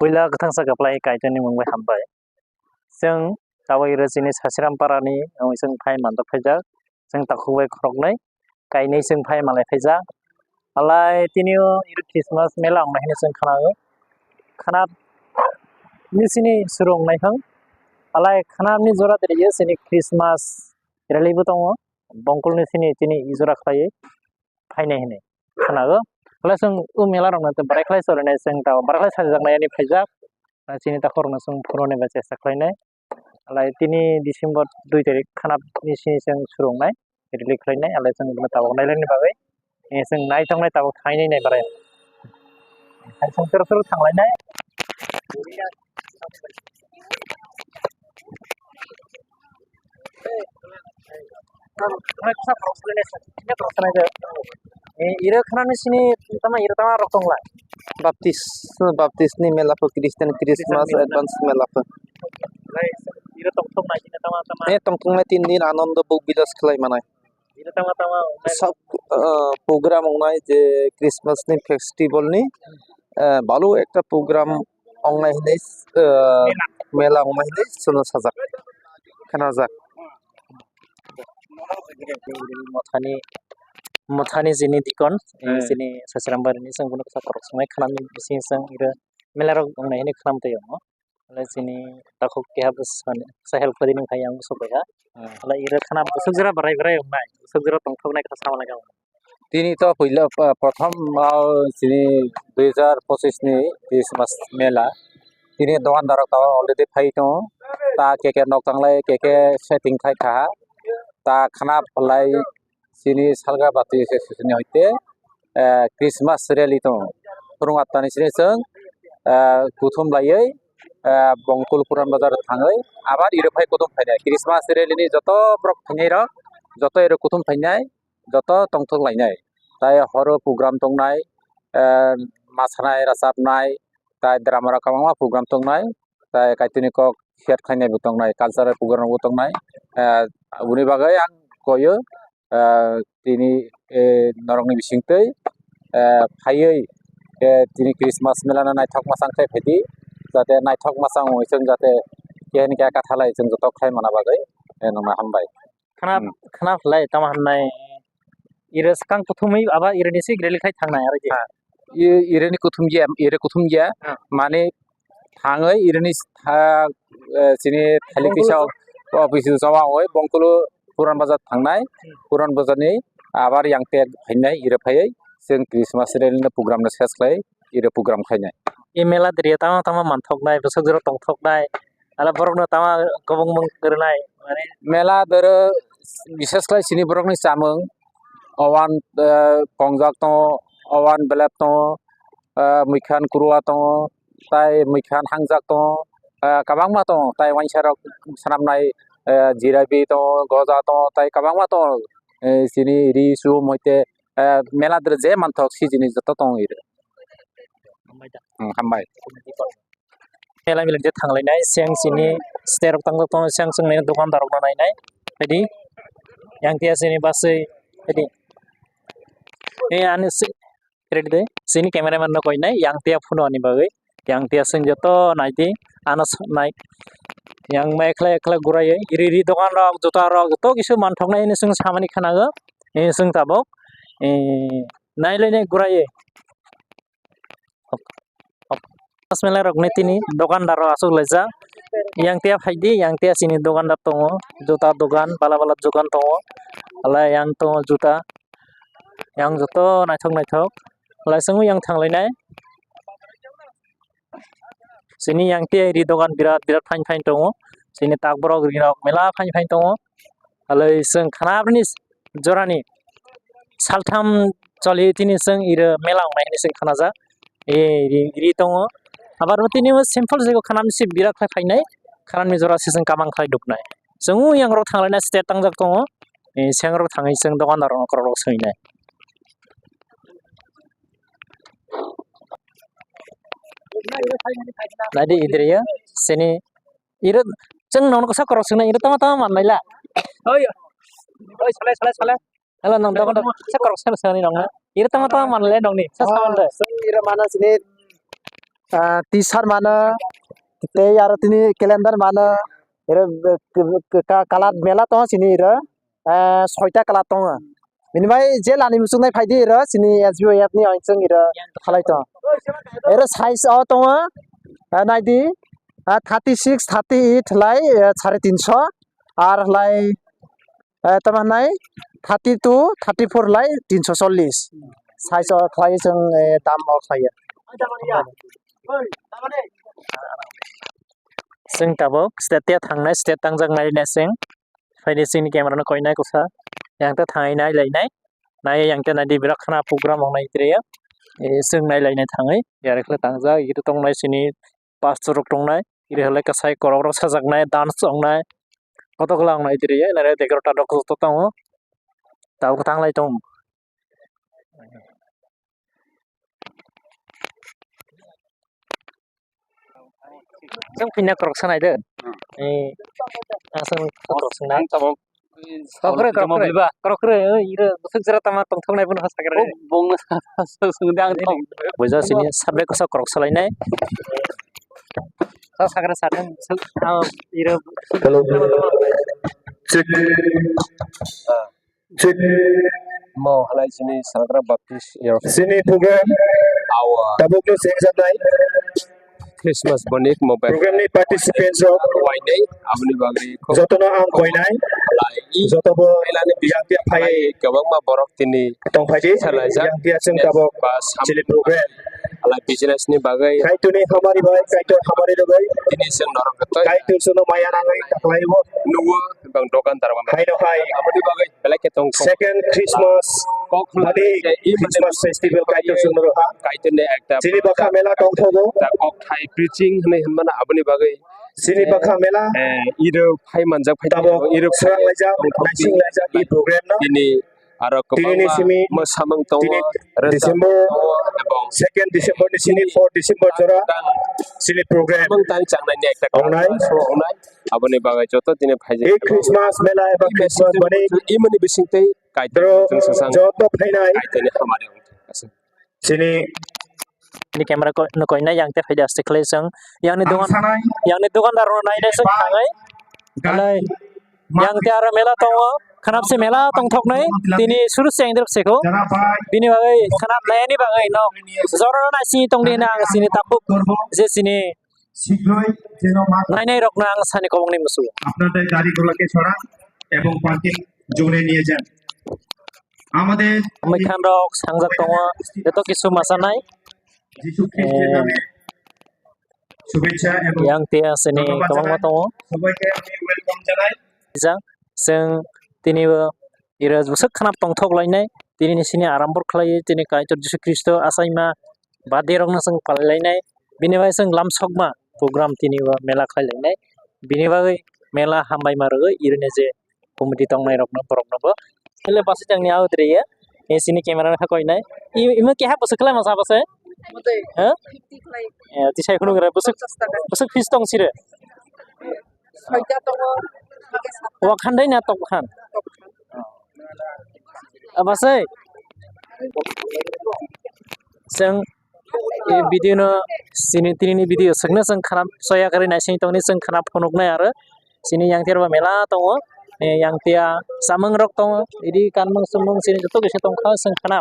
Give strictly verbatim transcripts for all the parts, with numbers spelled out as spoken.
Puila kwthang sakha phlai Kaitorni mung bai hambai. Chwng tabuk iro chini Sasiram parani wngwi chwng phai mantok phaijak. Chwng takhuk bai khoroknwi kainwi chwng phai malai phaijak. Alai tini o iro Christmas mela wngnai hinwi chwng khwnao. Khwnani chini surung nai thang. Alai khwnani jora de rio chini Christmas rally bo tongo. Bongkulni chini, chini ijora khlaiwi phainai hinwi khwnao. Alai chwng o mela rokno tei bwrai khlai sorinai chwng tamo bwrai khlai sajaknai ani phaijak. Chini takhuk rokno chwng phunuknai bai chesta khlainai. Alai tini December dui tarik khwnani sini chwng surungnai, release khlainai, alai chwng bono tabuk nailaini bagwi, eh, chwng naithoknai tabuk thainwi nai barai. Hai chwng sero sero thanglainai. Eh, iro khwnani sini tama iro tama rok tonglai. Baptist, Baptist ni mela po, Christian Christmas advance mela po. Iro tongthok nai sini tama tama. Eh, tongthok nai tin din Anando Buk Bilas khlai manai. Iro tama tama. Sak, eh, program wngnai je Christmas ni festival ni, eh, balu ekta program wngnai hinwi, eh, mela wngnai hinwi chwngno sajak, khnajak. Mothani, mothani chini dikon, eh, chini Sasiram barini chwng bono kisa khorok swngnai khwnani bising chwng iro mela rok wngnai hinwi khwnam twi wngo. Alai chini takhuk keha bwsani kisa help khlaidi nung hai ang bwswk bai ha. Alai iro khwna bwswk jora bwrai bwrai wngnai, bwswk jora tongthoknai kisa samani kamo. Tini to puila, ah, prothom, ah, chini dui hajar pochis ni Christmas mela. Tini dokandarok tabuk already phai tongo. Ta keke nok tanglai, keke setting khai kha. Ta khwna phalai chini salga bati se sini hoite, eh, Christmas rally tongo. Phwrwng attani sini chwng, eh, kuthum laiwi, eh, Bongkul Puran Bazar thangwi abar iro phai kuthum phainai. Christmas rally ni joto borok phainai rok, joto iro kuthum phainai, joto tongthok lainai. Tai horo program tongnai, eh, masanai, rachapnai, tai drama rok kwbangma program tongnai, tai Kaitorni kok share khlainai bo tongnai, cultural program rok bo tongnai. Eh, aboni bagwi ang koyo, eh, tini, eh, norokni bisingtwi, eh, phaiwi, eh, tini Christmas mela no naithok masang khe phaidi, jate naithok masang wngwi chwng jate keha ni keha kathalai chwng joto khlai mana bagwi, eh, nokno hambai. Khana, hmm, khana phlai tamo hwnwi iro swkang kuthumwi aba ironi se rally khai thangnai aro je. Ha. I-, ironi kuthum ya, iro kuthum ya. Ha. Mane thangwi ironi tha-, eh, chini thalik tisa office o jawa oi Bongkulu Puran Bazar thangnai. Hmm. Puran Bazar ni abar yang tek phainai iro phaiwi chwng Christmas rally no program no ses khlai iro program khainai. E mela diri tamo tamo manthoknai, bwswk jora tongthoknai. Ala borokno tama kwbangmung kwrwnai, mane. Mela doro bises khlai chini borokni chamung, owan, eh, pongjak tongo, owan belep tongo, eh, muikhan kwrwa tongo, tai muikhan hangjak tongo, eh, kwbangma tongo, tai wansarok swnamnai, eh, jirabi tongo, goja tongo, tai kwbangma tongo, eh, chini ri sum hoite, eh, mela doro je manthok sijini joto tongo iro. Hmm, hambai. Mela milik je thanglainai, seng chini sterok tangtok tongo, seng chwngni dokandarokno nainai. Phaidi, yang tiya chini baswi, phaidi. E ani si, ready de, chini cameraman no koinai, yang tiya phunukni bagwi, yang tiya chwng joto naidi, ano s-, nai, yang mai khlai khlai guraiwi, ri ri dokanrok, jutarok, joto kisu manthoknai hwnwi chwng samani khwnago, e chwng tabuk, e nailainai guraiwi. Smelai rokni tini dogandar rok aswk laijak. Yang tiya phaidi, yang tiya chini dogandar tongo. Juta dogan, bala bala dogan tongo. Alai yang tongo juta. Yang joto naithok naithok. Alai chwngno yang thanglainai. Chini yang tiya ri dogan birat birat phain phain tongo. Chini tak borok ri rok mela phain phain tongo. Alai chwng khana aboni jorani saltham choli tini chwng iro mela wngnai hinwi chwng khanajak. E, ri, ri tongo. Abar bo tini o simple jagao khanani se birat khlai phainai. Khanani jora se chwng kamang khlai duknai. Chwng o yang rok thanglaina state tangjak tongo. E, seng rok thangwi chwng dokan rok no kwrwk rok swinai. Naidi idiriya sini iro chwng nono kisa kwrwk swinai iro tama tama manmai la. Oi, oi, salai, salai, salai. Hello, nong dokan sa korok sa sa ni nong na. Ira tama tama man le nong ni. Sa sa man de. Song ira mana sini. ah, T-shirt mano, tei aro tini calendar mano, ero, eh, k-, k-, ka-, colour mela tongo chini ero, eh, soita colour tongo. Bini bai je lani muchungnai phaidi ero chini S B Y F ni oinswng ero khalai tongo. Ero size o tongo, ah, naidi, ah, thirty six, thirty eight lai, eh, sare tinso, ar lai, eh, tamo hwnai thirty two, thirty four lai tinso chollish. Size o khlai chwng, eh, dam o khlai ya. Chwng tabuk state ya thangnai, state tangjak nai nai chwng. Phaidi chini camera no koinai kusa. Yang ta thangwi nai lai nai. Nai yang ta nai di birak khana program rok nai tre ya. Eh, chwng nai lai nai thangwi. Yare khle tangjak, iri tongnai chini pastor rok tongnai. Iri halai kasai korok rok sajak nai, dance tongnai. Kotok lang nai tre ya. Nare degrota rok to tongo. Tabuk tang lai tong. Chwng phina korok sanai de. Hmm. Eh, aswng korok sanai. Ang tabuk korok kre, korok kre. Korok kre, eh, iro bwswk jora tama tongthok nai bono sakre. Oh, bongno sa, sa, sa, sungde ang tong. Buja sini sabre kosa korok salai nai. Sa sakre sa tong, sa, ah, iro. Hello. Check. Ah. Chini. Mo halai chini Sanagra Baptist Church. Chini program. Awa. Tabuk no sengjaknai. Christmas bonik mo bai. Program ni participants rok. Wainai, aboni bagwi. Jotono ang koinai. Halai. Jotobo. Elani yang tia phai. Kwbangma borok tini. Tongphaidi. Salaijak. Yang tia chwng tabuk. Ba sam- Chini program. Ala business ni bagwi. Kaitorni hamari bai, Kaitor hamari rwgwi. Tini chwng norok rwtwi. Kaitor chwngno maya nangwi taklaio. Nugo bang dokan tar bai. Haino hai. Aboni bagwi belai khe tong kok. Second Christmas. Kok badi Christmas festival Kaitor chwngno rwha. Kaitorni ekta. Chini bwkha mela tongthogo. Ta kok thai preaching hwnwi hwnmano aboni bagwi. Chini bwkha mela. Eh, iro phai manjak phai. Tabuk iro swrang laijak, naising laijak i program no. Tini Aro kwbangma mwsamung tongo, tini rwchapmung December, tongo, ebong second December ni sini four December jora tang chini program. Samung tang changnai ni ekta wngnai. Kok wngnai. Aboni bagwi joto tini phaijak. I Christmas mela eba Christmas bani. Imani bisingtwi Kaitor joto phainai. Kaitorni hamari wngthok. Chini. Ni camera ko, no koinai yang te phaidi aste khlai chwng. Yang ni dogan, yang ni dogandar rok nai nai chwng thangai. Alai, yang te aro mela tongo. Khanap se mela tongthoknai. Tini suru se ang dirok seko. Bini bagwi khanap nai ani bagwi no. Jora no nai sini tongdi na ang sini tapuk. Je sini. Nai nai rok no ang sani kobong ni musu. আপনাদের গাড়িগুলোকে সরান এবং পার্কিং জোনে নিয়ে যান। আমাদের Mwkhang rok sangjak tongo, joto kisu masanai. Jisu Khristo name শুভেচ্ছা এবং yang tia sini kwbangma tongo. সবাইকে আমি ওয়েলকাম জানাই। Jang, chwng tini bo iro bwswk khna tongthok lainai, tini ni sini arambor khlai tini Kaitor Jisu Khristo achaima birthday rok no chwng palai lainai, bini bai chwng lam sokma program tini bo mela khlai lainai, bini bagwi mela hambai ma rwgwi iro ni je committee tongnai rok no borok no bo. Hile bwswk jang ni out re ye. E sini camera no hakoi nai. I, imo keha bwswk khlai masa bwswk? Bwswk. Ha? Fifty khlai. E, tisai khunu gra bwswk. Ponchas taka. Bwswk fees tong sire. Soita tongo. Wa khandai na tok khan. Tok khan. Abasai. Chwng e video no sini tini ni video swkna chwng khana soya kwrwi naising tongni chwng khana phunuknai aro sini yang tir ba mela tongo, e, yang tia samung rok tongo, idi kanmung sumung sini joto kisa tongkha chwng khana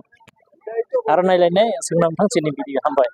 aro nailainai chwng nang thang sini video hambai.